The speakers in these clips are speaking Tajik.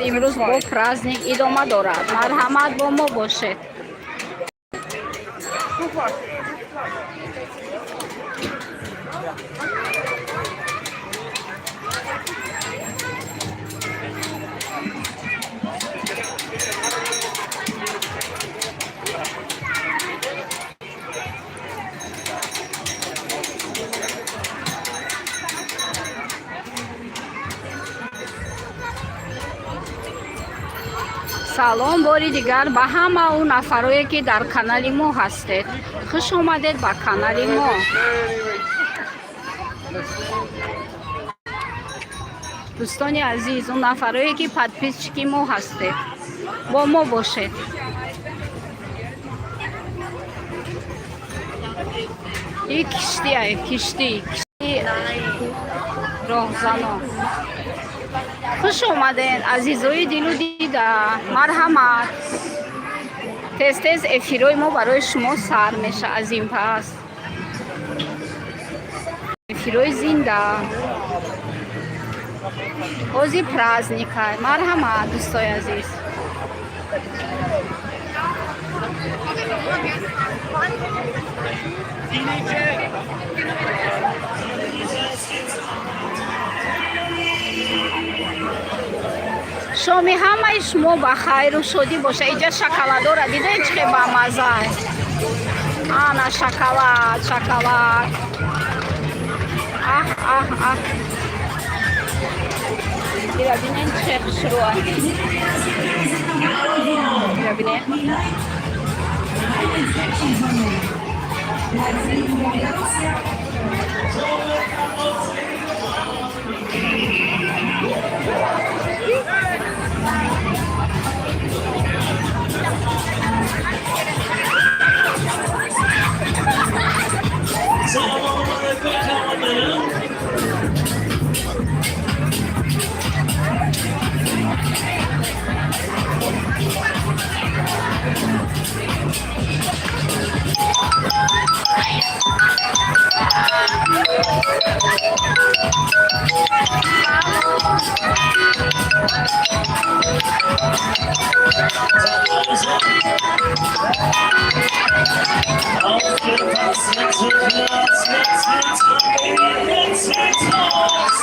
Имрӯз бо праздник идома дорад. Марҳамат, бо мо бошед. Салом бори дигар ба ҳама ӯ нафарое, ки дар канали мо ҳастед. Хуш омадед ба канали мо. Дӯстони азиз, он нафарое, ки подписчики мо ҳастед, бо мо бошед. И киштия, киштӣ, киштии роҳзанон. Хуш омадед, азизои дилу дида. Марҳамат, тез тез эфирҳои мо барои шумо сар меша. Аз ин пас эфирҳои зинда. Ҳозир праздника. Марҳамат, дӯстои азиз. Шоми ҳамаи шумо ба хайру шодӣ боша. Иҷа шоколадора дидед, чӣ хел бамаза. Ана шоколад, шоколад. Аҳ, аҳ, аҳ, ира бинен, чӣ хушрӯа. Ира бинен. Салом алайкум. Aufgepasst, jetzt wird los, jetzt wird's jetzt wird's los.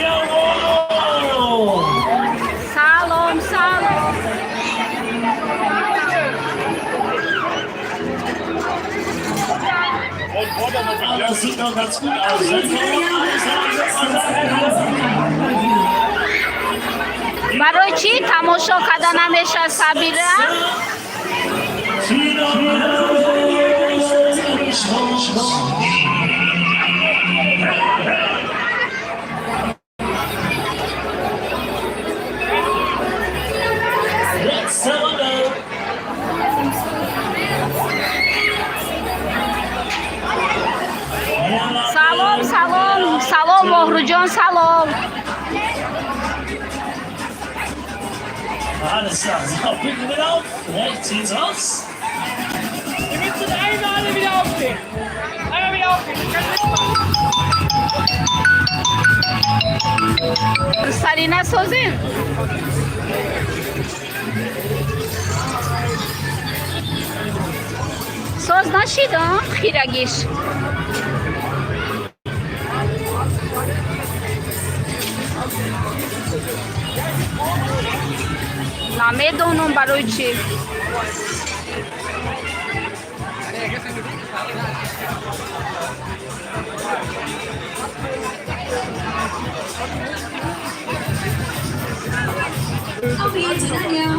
Jawohl! Салом, салом. Das sieht doch ganz gut aus. Барои чӣ тамошо карда намеша, Сабира? Tina. Letzte Runde. Салом, салом, салом, Моҳруҷон, салом. Alles klar. So, bitte wieder auf. Rechts geht's raus. Wir müssen einmal alle wieder aufstehen. Einmal wieder aufstehen. Ich kann mitmachen. Сари насозем. Соз нашидам хирагиш. Намедонам барои чӣ. Auf geht's, Daniel.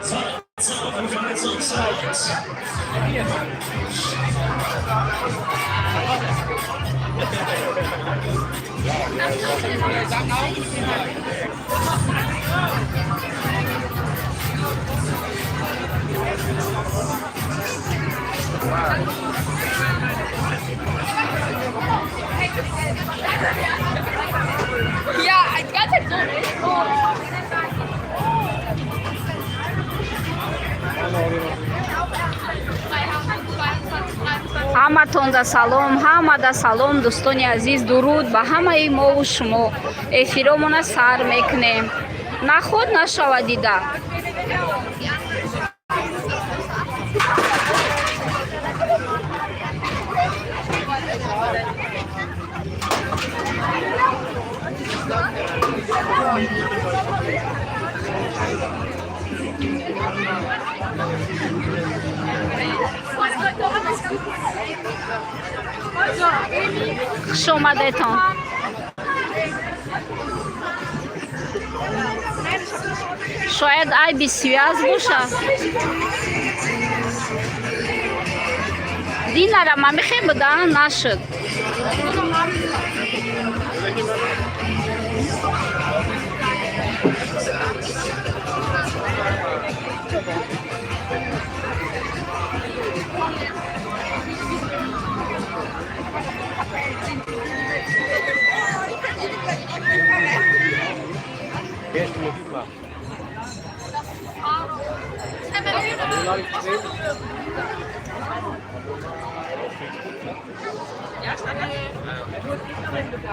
So, so, so, so. Ҳаматонда салом, ҳамада салом, дӯстони азиз, дуруд ба ҳамаи мову шумо. Эфиромона сар мекунем. Наход нашава дида. Хуш омадетон. Шояд айби связь боша. Динара ма мехе буда, нашуд.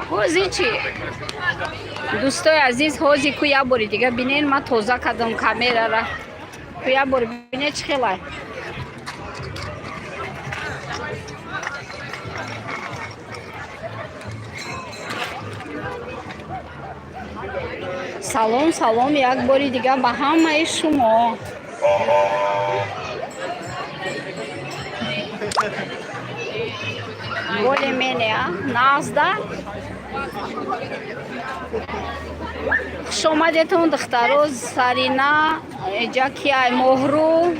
Ҳози чӣ? Дӯстои азиз, ҳози ку як бори дига бинен, ман тоза кардам камерара. Ку як бори бинед, чӣ хелай. Салом, салом, як бори дига ба ҳамаи шумо. Более-менее, нағзда. Хуш омадетон, духтаро, Сарина, Ҷакиай, Моҳру.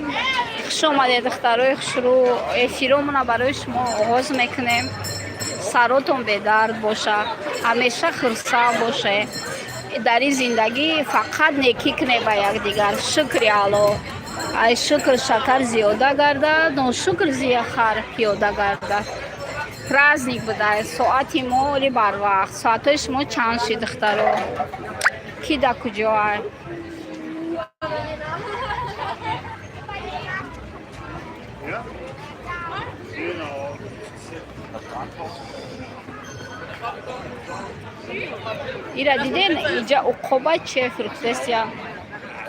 Хуш омадед, духтарои хушрӯ. Эфиромона барои шумо оғоз мекунем. Саротон бедард боша, ҳамеша хурсанд боше. Дар ин зиндагӣ фақат некӣ кунед ба якдигар. Шукри Алло. Ай шукр шакар зиёда гардад, ношукр зия хар пиёда гардад. Праздник буда, соати мо оли барвақт. Соатҳои шумо чанд шид, духтаро? Ки да куҷоай? Ира диден, иҷа уқоба че фурӯхтест, я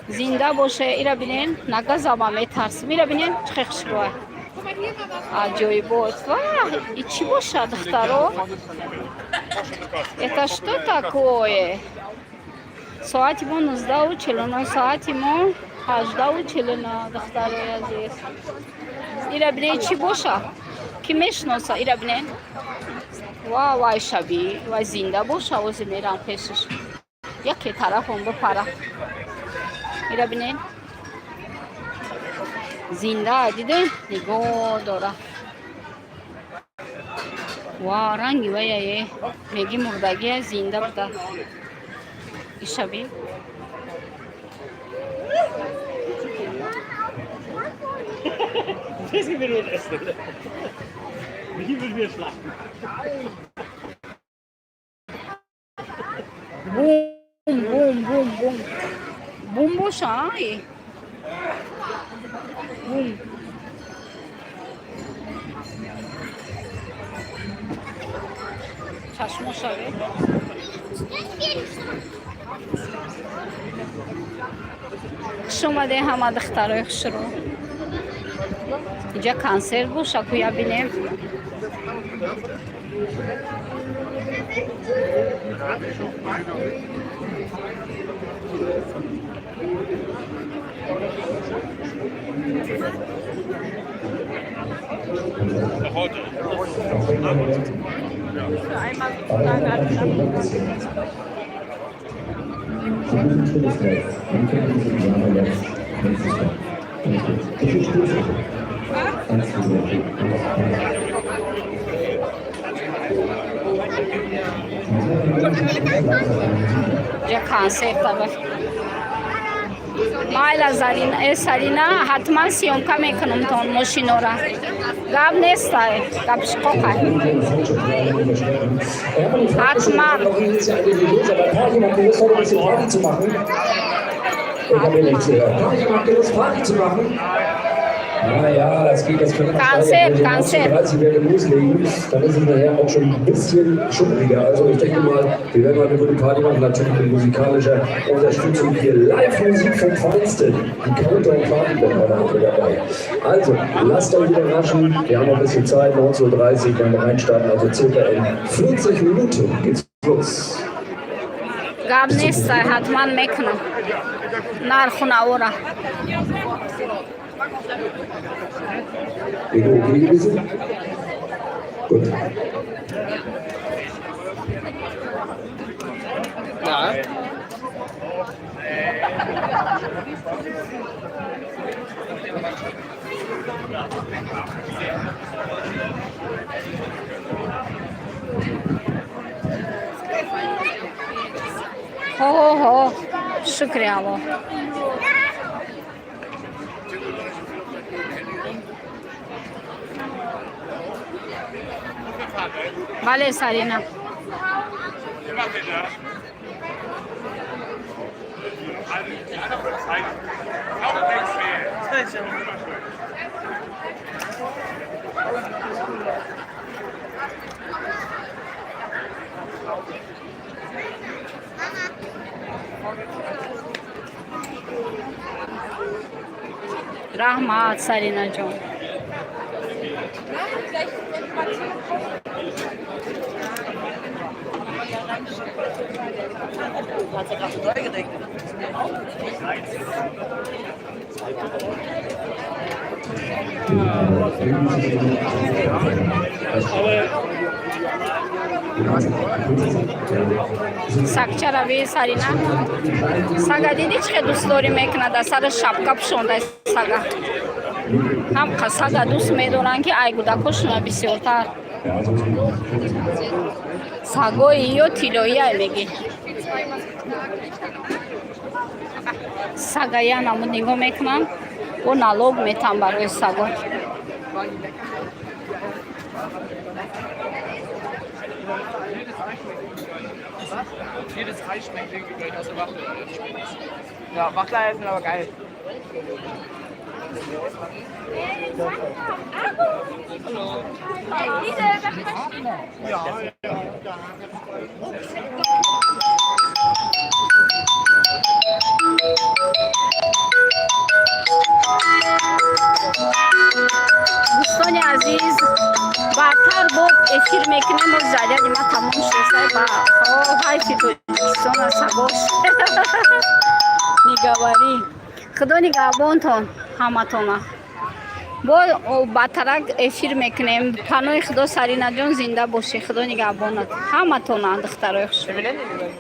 зинда боше. Ира бинен, нагазама, метарсим. Ира бинен, чӣ хел хушрӯа, аҷоибот. Ва и чӣ боша, духтаро? Это что такое? Соати мо 19:49, соати мо 18:49, духтарои азиз. Ира бинен, чӣ боша, ки мешиноса? Ира бинен. Ва вай шаби вай зинда боша, ози мерам пешаш, яке тарафон бипара. Ира бинен, зинда, диден, нигоҳ дора. Ва ранги ваяе меги мурдагия, зинда буда ишаби. Das will wir essen, oder? Wie würden wir schlachten? Бум, бум, бум, бум, бум боша, ай бум. Чашмошаве. Хуш омадем, ҳама духтарои хушрӯ. Инҷа консерт боша, куя бинем. Инҷа консерт аба. Майла, Зарина, Сарина, ҳатман съёмка мекунам тон мошинора. Гап нестай, гапшиқоқай. Ҳатман. Party zu machen. Ich habe nicht zugehört. Party gemacht, Lust, Party zu machen. Ah ja, das geht, das könnte man Концерт, steigern. Wenn wir Konzert. 19:30 werden wir loslegen, dann ist es nachher auch schon ein bisschen schummriger. Also ich denke mal, wir werden mal eine gute Party machen, natürlich mit musikalischer Unterstützung hier. Live-Musik vom Feinsten. Die Countdown Party Band heute Abend mit dabei. Also, lasst euch überraschen. Wir haben noch ein bisschen Zeit, 19:30 Uhr, wenn wir reinstarten, also circa in 40 Minuten geht's los. Гап нестай, ҳатман мекунам нарху навора. Mikro okay gewesen? Gut. Na? Ҳо, ҳо, шукри Аллоҳ. Бале, Сарина. Раҳмат, Саринаҷон. Hat ja gerade so doll geregnet. Сагчарави, Сарина. Сага диди, чӣ хел дӯстдорӣ мекунад, дар сара шапка пӯшонда сага. Ҳам сага дӯст медоранд, ки ай кӯдакошона бисёртар. Сагои ё тиллоӣ ай мегӣ. Сага я намуд нигоҳ мекунанд, бо налог метам барои саго. Jedes Ei schmeckt irgendwie gleich aus der Wachtel. Ja, Wachteleier sind aber geil. Дӯстони азиз, баъдтар бо эфир мекунем. Мо заряди ма тамом шудасай ба ҳайфи Тоҷикистона сагош ниговарӣ. Худо нигаҳбонтон ҳаматона. Бо баъдтарак эфир мекунем. Паноҳи Худо, Саринаҷон, зинда бошӣ, Худо нигаҳбонат ҳаматона, духтарои хушрӯ. Wir nennen ihn.